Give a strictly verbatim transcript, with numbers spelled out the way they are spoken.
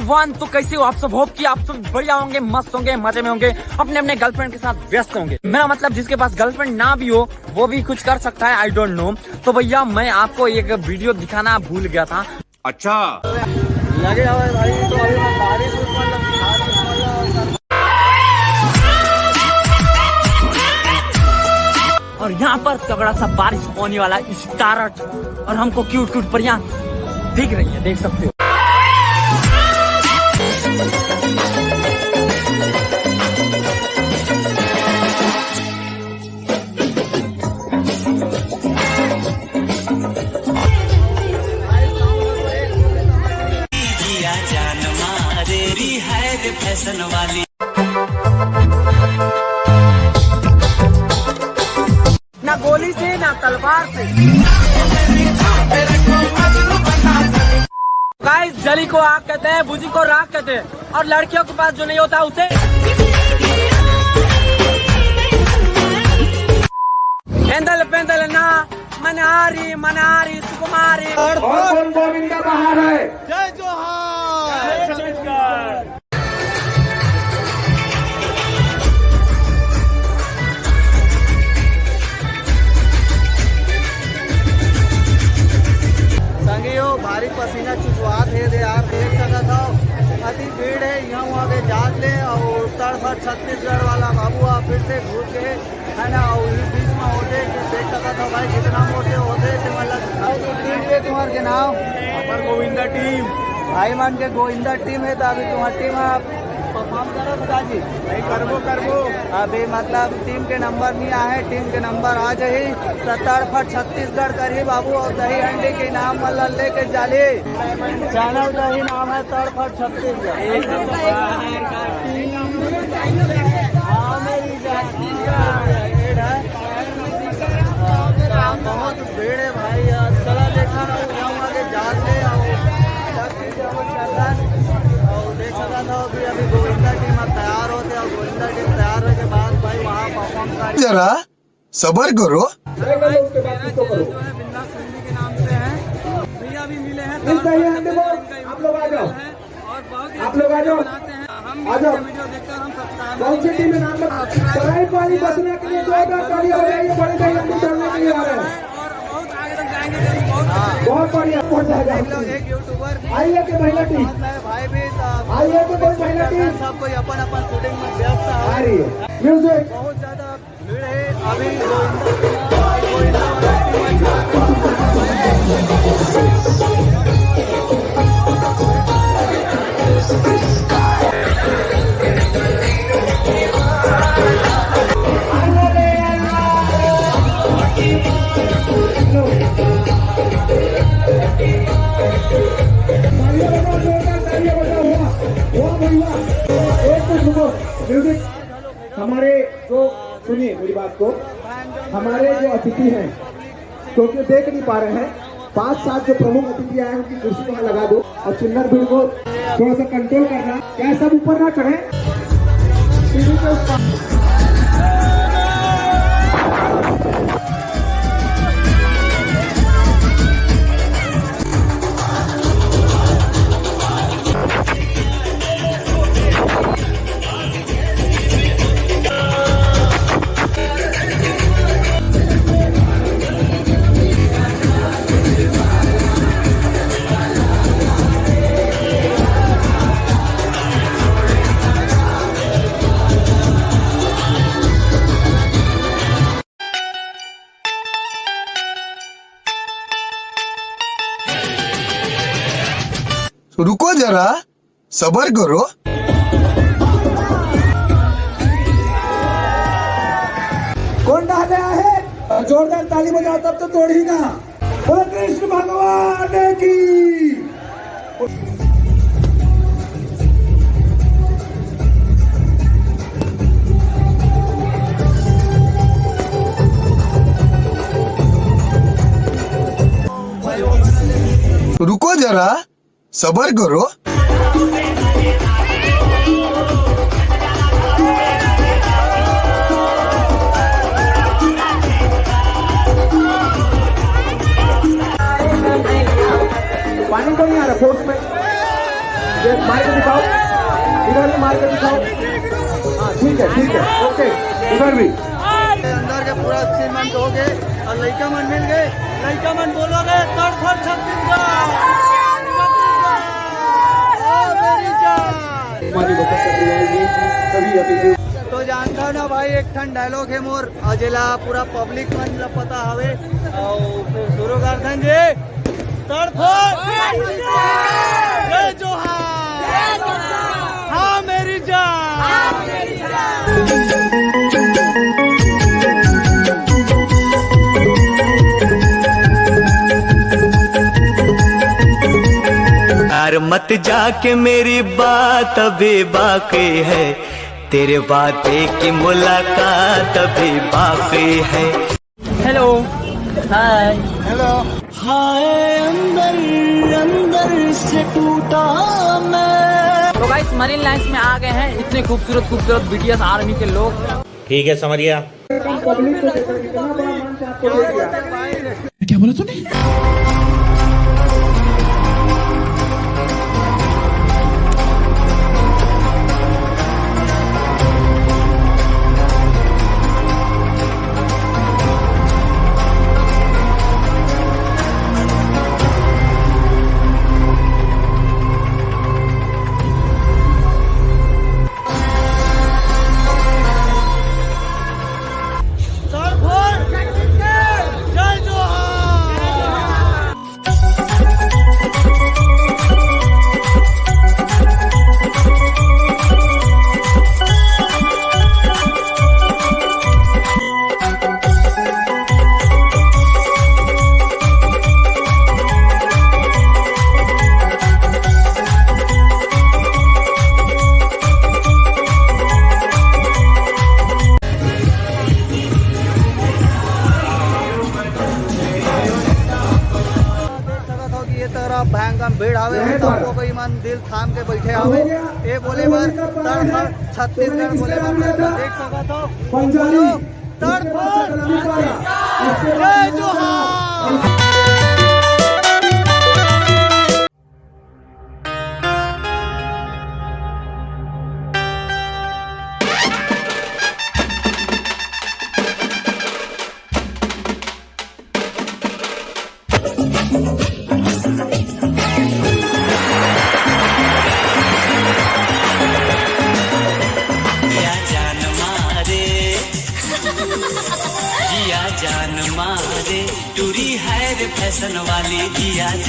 वन, तो कैसे हो आप सब? होप कि आप सब बढ़िया होंगे, मस्त होंगे, मजे में होंगे, अपने अपने गर्लफ्रेंड के साथ व्यस्त होंगे। मेरा मतलब, जिसके पास गर्लफ्रेंड ना भी हो, वो भी कुछ कर सकता है, आई डोंट नो। तो भैया, मैं आपको एक वीडियो दिखाना भूल गया था। अच्छा। लगे हुए भाई, तो अभी मैं बारिश, मतलब, बारिश, मतलब, और यहाँ पर तगड़ा सा बारिश होने वाला, स्टार्ट। और हमको क्यूट क्यूट परियां दिख रही है, देख सकते हो। ना गोली से, ना तलवार से। गाइस, जली को आग कहते हैं, बुझी को राख कहते हैं, और लड़कियों के पास जो नहीं होता, उसे एंदल पेंदल ना मनारी मनारी सुकुमारी। और कौन गोविंदा बाहर है? जय जोहार। संगी हो, भारी पसीना चुचवात हे दे यार, देख सकत हव, अति भीड़ हे। यहाँ वहाँ के जात ले और तड़फट छत्तीसगढ़ वाला बाबू ह फिर से घुस गए, है ना। और ये बीच में होते कि देख सकत हव भाई, कितना मोटे होते थे, मतलब। टीम के तुम्हार के नाम? हमर गोविंदा टीम। भाई मन के गोविंदा टीम हे, तो अभी तुम्हार टीम आप परफॉर्म करो पिताजी। नहीं, करबो, करबो। अभी मतलब टीम के नंबर नहीं आए, टीम के नंबर आ जाही, तो तड़फट छत्तीसगढ़ करही बाबू, और दही हंडी के नाम वाला लेके जाली। चैनल का ही नाम है तड़फट छत्तीसगढ़। हाँ, मेरी जान। बहुत भीड़ है भाई यार, चला देखा ना, यहाँ वहाँ के जात ले आओ। और देख सकत हव अभी, अभी गोविंदा टीम अब तैयार होते, और गोविंदा टीम तैयार होए के बाद भाई वहाँ परफॉर्म कर जरा सबर करो। जो है बिंदास फैमिली के नाम से है। भैया अभी मिले हैं, इस तरह से आप लोग आ जाओ। और बहुत ही आप लोग आ जाओ। हम आ जाओ। वीडियो देखकर हम सब्सक्राइब कौन सी टीम में नाम बता? सराय पानी बचने के लिए जोरदार तालियां बजाइए, बड़े भाई हम भी डरने के लिए आ रहे हैं। और बहुत आगे तक जाएंगे, बहुत बहुत बढ़िया, पहुंच जाएगा। एक यूट्यूबर आइए के महिला टीम। भाई भी आइए के कोई महिला टीम। सब कोई अपन अपन शूटिंग में व्यस्त आ रही है। म्यूजिक। बहुत ज्यादा भीड़ है अभी। म्यूजिक। हमारे जो, सुनिए मेरी बात को, हमारे जो अतिथि हैं, क्योंकि देख नहीं पा रहे हैं, पांच सात जो प्रमुख अतिथि आए हैं, उनकी कुर्सी वहां लगा दो और चिल्लर भीड़ को थोड़ा सा कंट्रोल करना। क्या सब ऊपर ना चढ़े? सीढ़ी के ऊपर। रुको जरा, सबर करो। कौन डाले आहे? जोरदार ताली बजाओ, तब तो तोड़ी ना। बोलो कृष्ण भगवान की। रुको जरा, सबर करो। पानी तो नहीं आ रहा फोर्स में। मार के दिखाओ, इधर भी मार के दिखाओ। हाँ, ठीक है, ठीक है, ओके। इधर भी। अंदर के पूरा सीन मन हो गए और लइका मन मिल गए। लइका मन बोलो रे, तड़फड़ छत्तीसगढ़, छत्तीसगढ़, ओ मेरी जान। हमारी बतख का दिवाली, सभी अतिथियों तो जानता ना भाई, एक ठन डायलॉग है मोर, और जेला पूरा पब्लिक मन ला पता हवे। और शुरू करथन जी। तड़फड़। जय जोहार। हाँ मेरी जान। यार मत जाके, मेरी बात अभी बाकी है, तेरे वादे की मुलाकात अभी बाकी है। हेलो। हाय। हेलो। हाय, अंदर अंदर से टूटा मैं। तो गाइस, मरीन लाइंस में आ गए हैं इतने खूबसूरत खूबसूरत बीटीएस आर्मी के लोग। ठीक है समरिया। क्या बोला तूने? देख सकत हो कि ये तरफ भयंकर भीड़ हावे, अउ सबको कोई मन दिल थाम के बैठे हावे। ये बोले बर तड़फड़ छत्तीसगढ़ बोले बर देख सकत हो। पंजाबी। तड़फड़। जय जोहार। जिया जान मारे, जिया जान मारे, टूरी है रे फैशन वाली, जिया जान